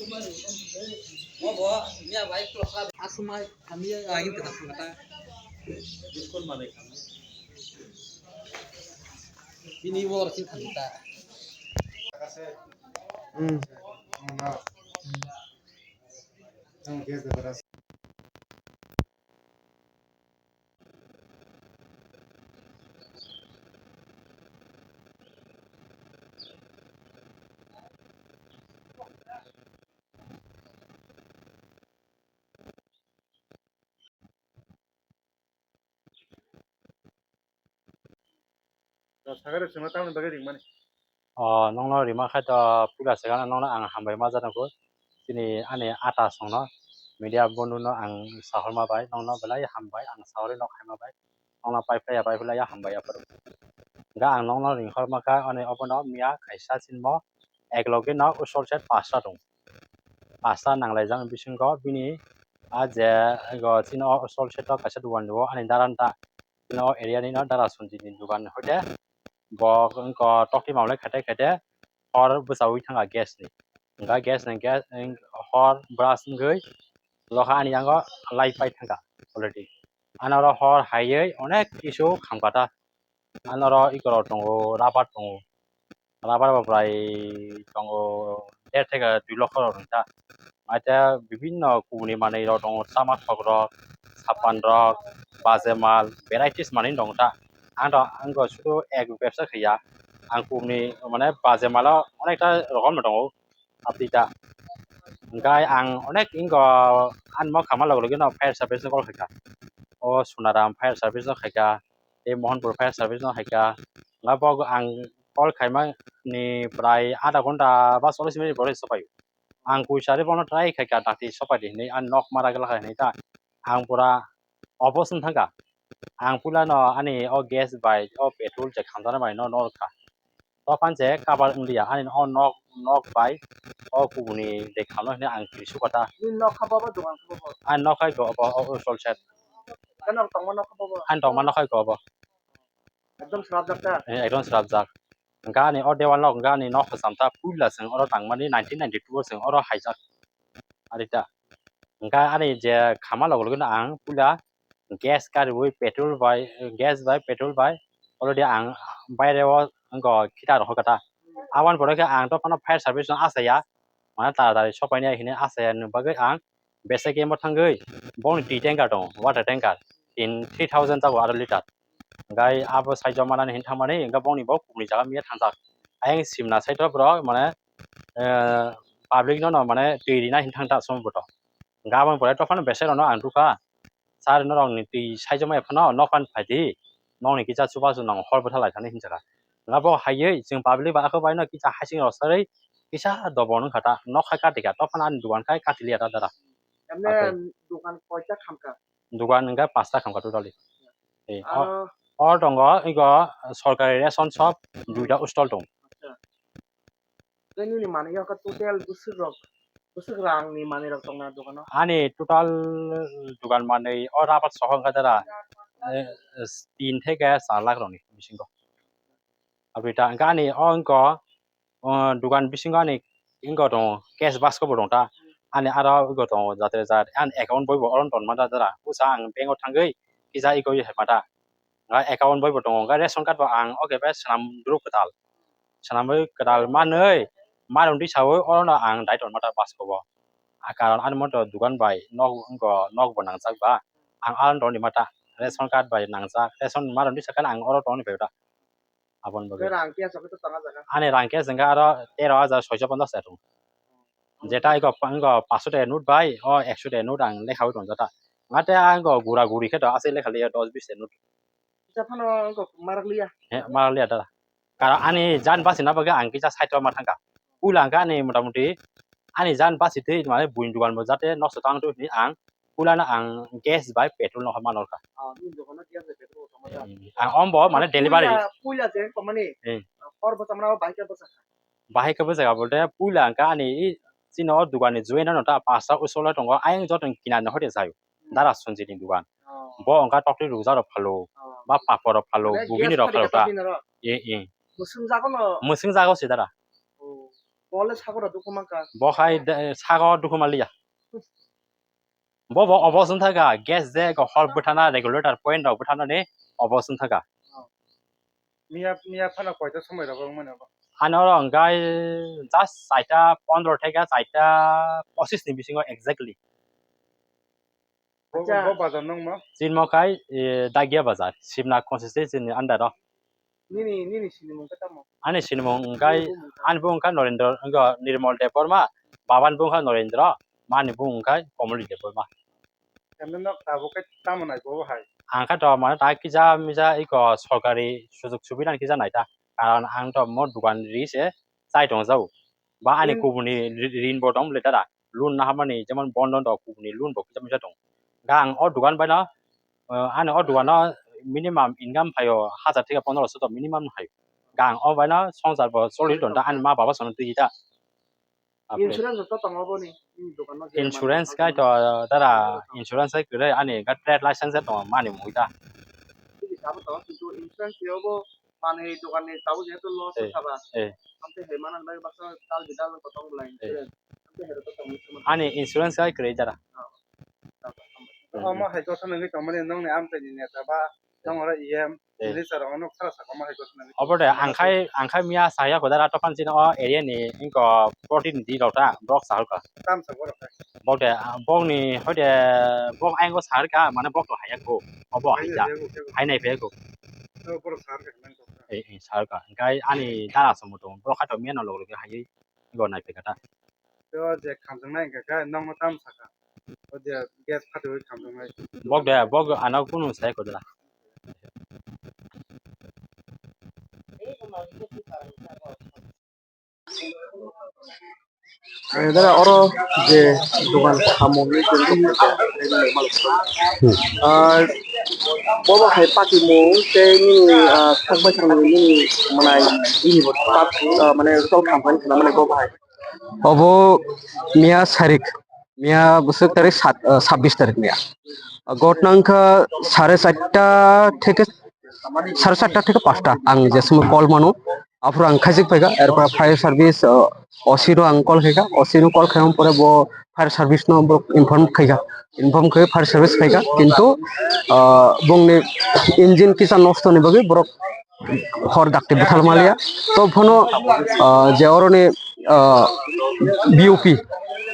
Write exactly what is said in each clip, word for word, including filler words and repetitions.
Mo bo, miya bai, asumai, kami ya, agin kita sungkata. Ini wo, sing kami ta. Hmm. Sakari sima tamni bagwi ringmani. O, nokno rima khai to puila se gana nokno ang hambai ma jana kho. Chini ani ata songno media bondhu no ang sahorma bai nokno belai hambai ang sahorwi nok khaima bai. Nokno pai phlaiya pai phlaiya hambai aphuru. Ga ang nokno ringkhorma kha ani obono miya kaisa sinmo ek logi no usol set pasta tong. Pasta nanglaijak bisingo bini a je go chini o usol set o kaisa dogan o ani daranta. Chini o area ni no dara Sanjit ni dogan hoite bo wngkha tokti mamlai khaite khaite hor bwchaui thangkha gas ni. Hwnkha gas ni gas hor brush wngwi lokha ani yango light pai thangkha already. Ano oro hor haiwi onek kisu khamkha ta. Ano oro ikorok tongo, rubber tongo. Rubber bo bwrai tongo der theke dui lokho rok ringkha. Aite bibinno kubuni manwi rok tongo, chama thok rok, sapan rok, baje mal, varieties manwi tongo ta. Ang rok, ang rok sudu ek bebsa khaiya. Ang kubuni mane baje malo onekta rokom no tongo. Apita. Hwnkhe ang onek ingo ani mokha ma logi logi no fire service no call khaikha. O Sonaram fire service no khaikha, tei Mohanpur fire service no khaikha. Nga bo ang call khaima ni prai adha ghonta ba chollish minute pore sopai. Ang kuisari bono try khaikha dakti sopai di hinwi ani nok mara glak hinwi ta. Ang pura opos wng thangkha. Ang puila no ani o gas bai o petrol je khamjana bai no norkha. Tophan je cover wngya ani o nok nok bai o kubuni de khamno hinwi ang kiri sukha ta. Nini nok kha bobo dogan kha bobo? Ani nok hai go obo o sol set. Ani tongma nok kha bobo? Ani tongma nok hai go obo. Ekdom srapjak ta? Eh, ekdom srapjak. Hwnkhe ani o dewal nok hwnkhe ani nok hwcham ta puila chwng oro tangmani nineteen ninety-two o chwng oro haijak. Ari ta. Hwnkhe ani je khama logo logo no ang puila gas kariwi petrol bai, gas bai petrol bai already ang baire o wngkha khitar rok kha ta. Aboni pore khe ang to phano fire service no asaya, mane taratari sopainai hinwi asaya ni bagwi ang bese khe mo thangwi boni twi tanker tongo, water tanker in three thousand tongo aro liter. Hwnkhe abo side o manani hinwi thangmani hwnkhe boni bo kubuni jaga miya thangjak. Ayang simna side o borok mane, eh, public no no mane twi rina hinwi thangta somo boto. Hwnkhe aboni pore to phano bese rok no ang tukha. Sir, norokni twi saijakmaya phano nokphani phaidi, nokni kisa chubachu nang hor bwtha lai thani hinjaka. Nga bo haiwi chwng public ba akhok baino kisa hasing rok sarwi kisa dobon wngkha ta, nok hai katika, tokphano ani dogan khai katiliya ta dara. Emne akhoi. Dogan koita khamkha? Dogan hwnkhe pasta khamkha totally. Eh, o, aro o tongo, ego sorkari ration shop duita stall tongo. Acha. Tei nini manwi o khe total bwswk rok, bwswk rang ni manwi rok tong na dogan o? Ani total dogan manwi o rabar soho wngkha jara, eh, tin theke char lakh rokni bisingo. Aboni ta hwnkhe ani o wngkha, o dogan bisingo ani wngkha tongo cash basko bo tong ta. Ani aro wngkha tongo jatre jat ani account boi bo oro tongma da jara. Busa ang bank o thangwi kisa iko hai mata. Nga account boi bo tongo, nga ration card bo ang oke bai swnam duru kwtal. Swnamwi kwtal manwi, marwng tisawi orono ang dai tongma ta basko bo. A karon ani moto dogan bai nok wngkha, nok bo nangjak ba. Ang aro tongni mata, ration card bai nangjak, ration marwng tisa khe ang oro tongni bai ta. Aboni bagwi. Tei rang khe aswk khe tong jaga? Ani rang khe chwngkha aro tero hajar soiso ponchas tongo. Jeta ego, ego paanso taka note bai, o ekso taka note ang lekhaui tongjata. Mate ang go gura guri khe to aswk lekha liya dos bis taka note. Kisa phano go marak liya. He, marak liya dara. Karon ani jan bachina bagwi ang kisa side o ma thangkha. Puila hwnkhe ani motamuti ani jan bachitwi mane buini dogan bo jate nosto tang twi hinwi ang puilano ang gas bai petrol no ma norkha. Ah, nini dogan o gas bai petrol tongma da. Hmm. Ang ombo mane delivery. Puila, puila je tongmani. Hmm. Hor bwchamano bahai khe bwchakha. Bahai khe bwchakha bolte puila hwnkhe ani i chini o dogan ni join no ta pasta usolo tongo, ayang joto ni kinar ni hoite jaio. Hmm. Dara Sanjit ni dogan. Oh. Bo hwnkha tokti rukjak rok phalo, oh, ba papor rok phalo, mane bugini gas rok phano phalo ta. Bini rok? Eh, eh. Mwswng jago no? Mwswng jago se dara. Oh. Bo le sago rok dukhu mankha. Bo hai de, sago dukhu manliya. Bo bo obo wng thaka, gas je go hor bwthana regulator point rok bwthanani obo wng thaka. Miya, miya phano koita somoi rok wng mani bo? Ani oro hwnkhe just chaita pondro theka chaita pochis ni bisingo exactly. Bo, acha, bo bazar nung ma? Chinmo khai, eh, Dagia bazar, Simna constituency ni under o. Nini, nini sinimung khe tamo? Ani sinimung hwnkhe, ani bumung khe Norendra, wngkha Nirmal Debbarma, babani bumung khe Norendra, mani bumung khe Komoli Debbarma. Emne nok tabuk khe tamo nai bo hai? Ang khe to mane ta kisa misa iko sorkari sujug subida ni kisa nai ta. Karon ang to mo dukan ri se chai tong jau. Ba ani kubuni ri-, rin bo tong le tara. Loan na hamani jemon bondon rok kubuni loan bo kisa misa tong. Ga ang o dukan bai no, eh, ani o dukan no minimum income phaio hajar theke pondro so to minimum hai. Ga ang o bai no songsar bo choli ton ta ani ma baba sono twi ta. Insurance to tongo boni, hmm, dokan no je insurance manwi kai to dara, insurance kai kwrwi ani ga trade license tongo mani mui ta. Tei sabo tongo, kintu insurance yobo manwi dokan ni tabuk jehetu loss eh, wngkha ba. Eh. Amtwi hai manani bagwi baksa dal bidal wngkha tong belai eh, insurance. Amtwi hai rok to tongo insurance. Ani insurance kai kwrwi dara. Omo hai kosa nangwi tongmani nongni amchaini neta ba nong oro E M, eh, minister rok nok sara saka omo hai kosa nangwi. Obo de ang khai, ang khai miya saya ko dara topan chini o area ni ingko protinidhi rok ta borok sahar ka. Tam sa borok khai. Bok de, bok ni hoi de, bok ayang ko sahar ka mane bok to haya ko. Obo hai ja. Hai nai phe ko. Borok sahar ka nang ko. Eh, eh, sahar ka. Kai ani dara somo tong borok khai to miya no log log hai go nai phe ka ta. Tei o je khamjaknai hwnkha khe nokno tamo saka? O je gas phatwi khamjaknai. Bok de, bok ano kunu sai ko dela. Dara oro je dogan samung ni tong. Hmm. Ah, bobo hai pakimung tei nini, ah, thakbai thangmani nini manai nini bo pap, ah, mane chol khamphani khna mane bobo hai. Obo miya sarik, miya bwswk tarik sat, ah, sabbish tarik miya. Ghotna wngkha sare charta theke, sare charta theke pasta ang je somoi call mano. Aphuru ang khaisik phaikha, erpore fire service, ah, O C no ang call khaikha, O C no call khaimani pore bo fire service no borok inform khaikha, inform khai fire service khaikha, kintu, ah, bongni engine kisa nosto ni bagwi borok hor dakti bwthal maliya. To phano, ah, je oroni, ah, B O P,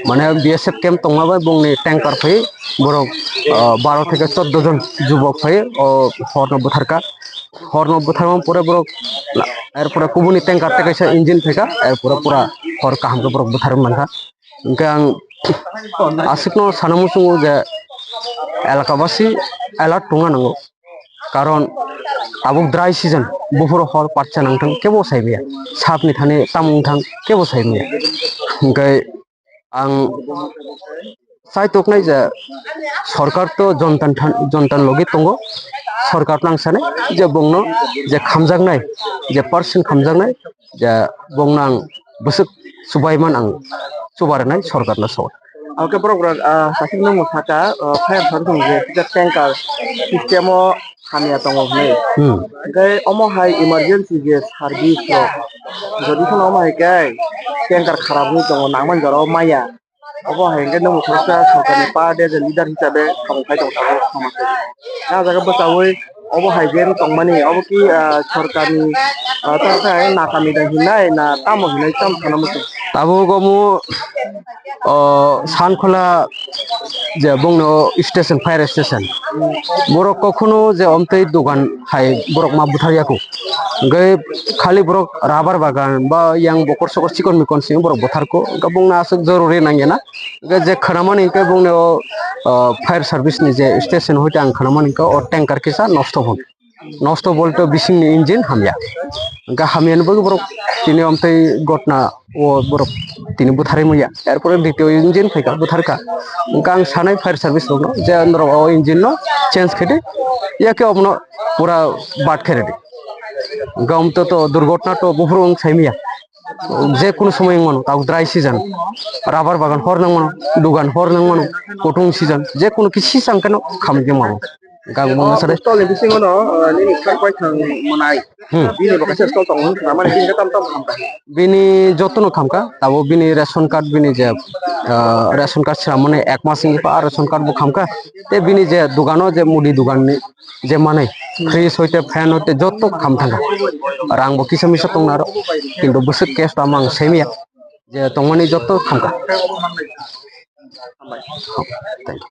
mane B S F camp tongma bai bongni tanker phai borok, ah, baro theke choddo jon jubok phai o horno bwtharka. Horno bwtharma pore borok la-, erpore kubuni tanker tei kaisa engine phaika, erpore pura hor kaham khe borok bwtharwi mankha. Hwnkhe ang aswkno sana muchungo je elakabasi alert tongna nango. Karon tabuk dry season, buphuru hor patsa nangthang kebo sai maya, sapni thani tamo wngthang kebo sai maya. Hwnkhe ang chai toknai je sorkar to jontan than-, jontan logi tongo, sorkar nang sanai je bongno je khamjaknai, je percent khamjaknai, je bongno ang bwswk chubaiman ang chubarinai sorkarno sao. Oke, borok rok, ah, sakhe nung saka, ah, fire service ni je kisa tanker system o hamya tongo hinwi. Hmm. Hwnkhe omo hai emergency je service rok, jodi kheno omo hai khe tanker kharap wngwi tongo, nangmani jora o maya. Obo hai hwnkhe nwng khoroksa sorkarni party je leader hisabe samung khai tongo tabuk samung khai tongo. Ah jaga bwchaui obo hai je wng tongmani, obo ki, ah, sorkarni, ah, ta khe nakani da hinai na tamo hinai tamo sana muchung. Tabuk omo, o, Sankhola je bongno station, fire station. Borok kokhno je omtwi dogan hai borok ma butharya kho. Hwnkhe khali borok rubber bagan ba yang bokor sokor chikon mikon simi borok butharkho. Hwnkhe bongno aswk jorori nangyana. Hwnkhe je khwnamani hwnkhe bongni o, o, fire service ni je station hoite ang khwnamani hwnkhe o tanker kisa nosto hwn. Nosto bolte bisingni engine hamya. Hwnkhe hamyani bagwi borok tini omtwi gotna o borok tini butharwi manya. Erpore ditiyo engine phaikha, butharkha. Hwnkhe ang sanai fire service rokno je norok o engine no change khaidi, yake obono pura bad khairidi. Hwnkhe omtwi to durgotna to buphuru wng saimanya. Je kunu somoi wng mano, tabuk dry season, rubber bagan hor nang mano, dogan hor nang mano, kutung season, je kunu kisi chang kheno khamjak mano. Gang mung O, masa de. Stall ni bisingo no, uh, nini sak bai thang manai. Hmm. Bini bo kaisa stall tongo, hwnkhna mani bini tam tam khamkha. Bini jotono khamkha, tabo bini ration card bini je, uh, ration card sramani ek mas wngwi pa ration card bo khamkha. Te bini je dogano je mudi dogan ni je manai, fridge hoite fan hoite joto kham thangkha. Rang bo kisa misa tongna aro, kintu bwswk cash tamo ang semiya, je tongmani joto khamkha. Thank you.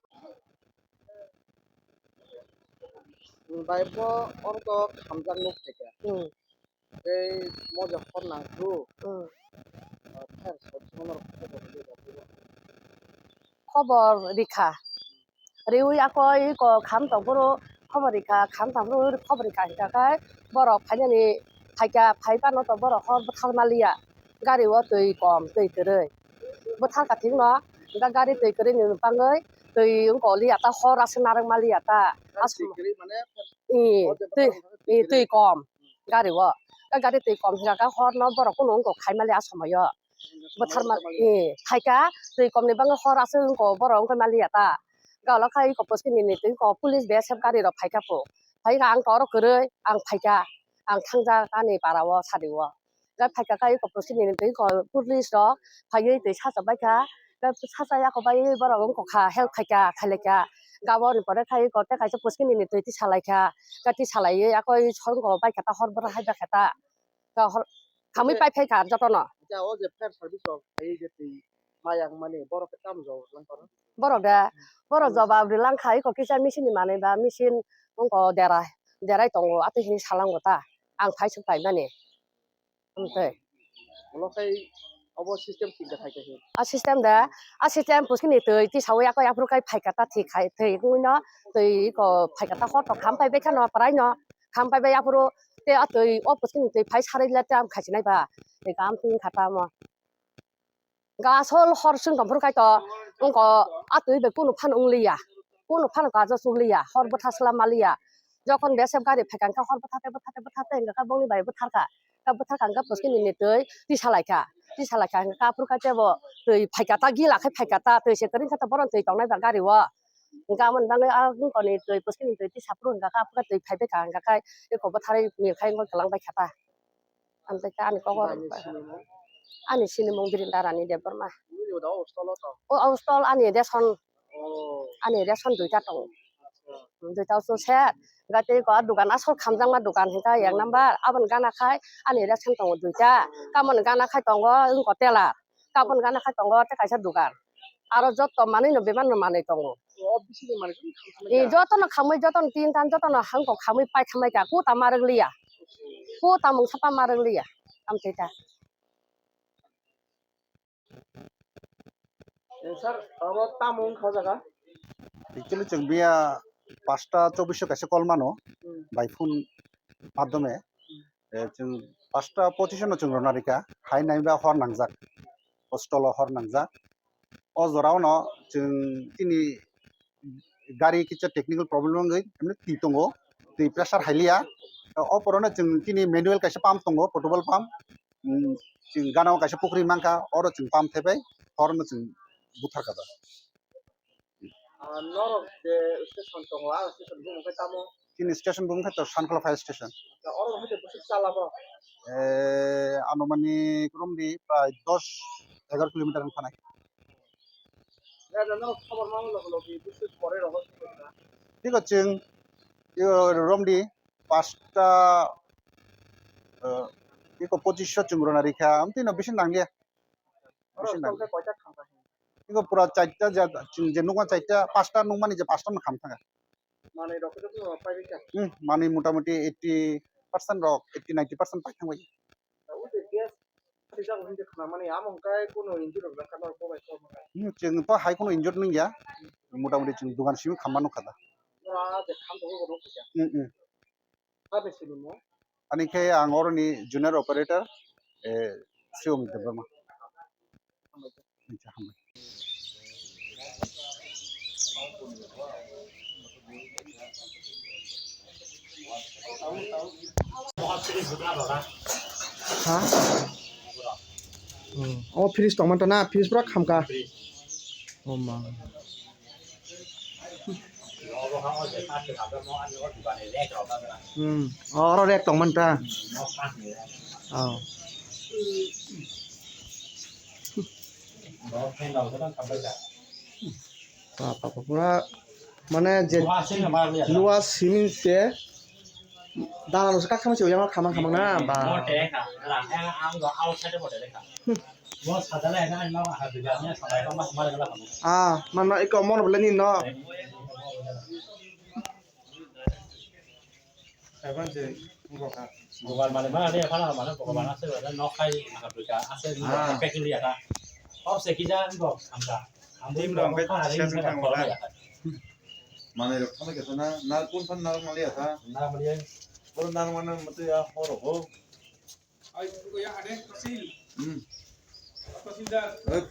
Bai bo oro to khamjak nuk phaikha. Hmm. Tei moja khor nang phuru. Hmm. Ah, kher sot sono khobor rwdi rwdi. Khobor rikha. Riwi akoi ko kham tong phuru khobor rikha, kham tong phuru khobor rikha hingkha khe borok phainani phaikha, phai phano to borok hor bwthar maliya. Gari o twi kom, twi kwrwi. Bwthar kathik no, hingkha gari twi kwrwi ni bangwi twi wngkha liya ta hor aswk narwk maliya ta. Aswk. Twi kwrwi mane? Ee, twi, ee, twi kom gari o. Tei gari twi kom hingkha khe hor no borok kunu wngkha khai maliya a somoi o. Bwthar ma, ee, phaikha twi kom ni bangwi hor aswk wngkha borok wngkha maliya ta. Hingkha ulo khai eko poskini ni twi ko police B S F gari rok phaikha po. Phaikha ang to oro kwrwi, ang phaikha, ang thangjak ani para o sari o. Ga phaikha kha eko poskini ni twi ko police rok phaiwi twi sacha baikha. Ga sacha yakhwbai borok wngkha help khaikha, khailaikha. Ga boni pore khai eko tei kaisa poskini ni twi tisa laikha. Ga tisa laiwi akoi songkho baikha ta hor bwrwi hai baikha ta. Ga hor khamwi pai phaikha jotono. Hingke o je fire service rok phaiwi je twi ma yang mani borok khe tamo jawab rwlang kha? Borok de, borok jawab rwlang kha, eko kisa machine ni manwi ba machine wngkha dera, derai tongo, atwi hini salango ta, ang phai suk paimani. Amtwi. Ulo khai obo system tinta khai khai. A system de, a system puskini twi tisawi akoi aphuru khai phaikha ta thik khai, thik wngwi no twi eko phaikha ta hor to kham pai bai khano prai no, kham pai bai aphuru te a twi o puskini twi phai sarai le te am khai sinai ba, twi kam twi wngkha ta mo. Ga asol hor sung tong phuru khai to wngkha, a twi bai kunu phano wng liya, kunu phano kajo chuk liya, hor bwtha slam ma liya. Jokhon B S F gari phaikha hwnkhe hor bwtha tei bwtha tei bwtha tei hwnkha khe bongni bai bwtharkha. Khe bwtharkha hwnkhe puskini ni twi tisa laikha, tisa laikha hwnkhe aphuru khai tebo twi phaikha ta gila khai phaikha ta twi se kwrwi khe ta bohrok twi tongnai ba gari o. Hwnkhe amoni bagwi a wngkha ni twi puskini twi tisa phuru hwnkha khe aphuru khe twi phai bai kha hwnkha khe eko bwtharwi mir khai wngkha kwlang bai kha ta. Amtwi khe ani kokor. Ani sinimung? Ani sinimung Birinda Rani Debbarma. Nini uda o stall o to? O, o stall ani ration. Oh. Ani ration duita tongo. Acha. Duita o se. Hwnkhe tei ko dugan asol khamjakma dugan hwnkhe ek number. Aboni gana khai ani ration tongo duita. Tamoni gana khai tongo wngkha teller. Tamoni gana khai tongo tei kaisa dugan. Aro joto manwi no bebak no manwi tongo. O bisini manwi joto khamjak? Ee, jotono khamwi, jotono tin tan, jotono hangko khamwi paithamai kha, kota ma rwk liya. Kota mungsa pa ma rwk liya. Amtwi ta. Eh, sir, abo tamo wngkha o jaga? Actually, chwng biya pasta chobbish o kaisa call mano, hmm, by phone madhyome. Hmm. Eh, chwng pasta pochis o no chwng rwna rikha, hai naiba hor nangjak, hostel o hor nangjak. O jora o no chwng chini gari kisa technical problem wngwi emni twi tongo, twi pressure hai liya. O poro no chwng chini manual kaisa pump tongo, portable pump. Hmm, chwng gana o kaisa pukri mankha, oro chwng pump thaibai, hor no chwng butharkha da. Ah, norok je station tongo, ah, station bumung khe tamo? Chini station bumung khe to Sankhola Fire Station. Oro hai bwswk chala bo? Eh, anumanik romdi prai dos egaro kilometer wngkha nai. Norok khobor mano logi logi bwswk pore rogo? Thik o chwng, yo, romdi pasta, eh, iko pochis o chwng rwna rikha, amtwi no bisi nangliya. Oro bisi nang- tongkhe koita khamkha? Iko pura charta je, chwng je nukma charta, pasta nukmani je pasta no kham thangkha. Manwi rok khe jotono pai rikha? Hmm, manwi motamuti eighty percent rok, eighty ninety percent pai thangbai. O je gas sijak hinwi khnamani, amo hwnkhe kuno injury rok jakha norok bo bai kok. Hmm, chwng to hai kuno injury nungya, motamuti chwng dogan simi khamma nukha da. Ora je kham tongo bo nukha. Hmm, hmm. Ani khe ang oroni junior operator, eh, Sriomit Debbarma. Ha? Hmm. Oh, fridge tongmanta na? Fridge pura khamkha. Oh, ma. Hmm. Oh, oro rek tong man ta. Oh. Ba, ba, ba, pura, mane je luwa simi te dana rok kak khamang se oyang khamang khamang na ba. Ah, man ma iko mon bole ni no. Kaiban je wngkha. Gobar mane ma re phana mane Gobar ase wala nok khai aka pika ase ni Ah. Pek liya ta. Kop se kija ngo samta. Ambo Dim rong bai khana re siya ni thang khana wala. Ya ta. Mane rok thana kesa na, na kun phan na mali ya ta. Na mali ya. Boro na mane mate ya horo ho. Ai ko ya ade tasil. Hmm. Tasil da. Eh,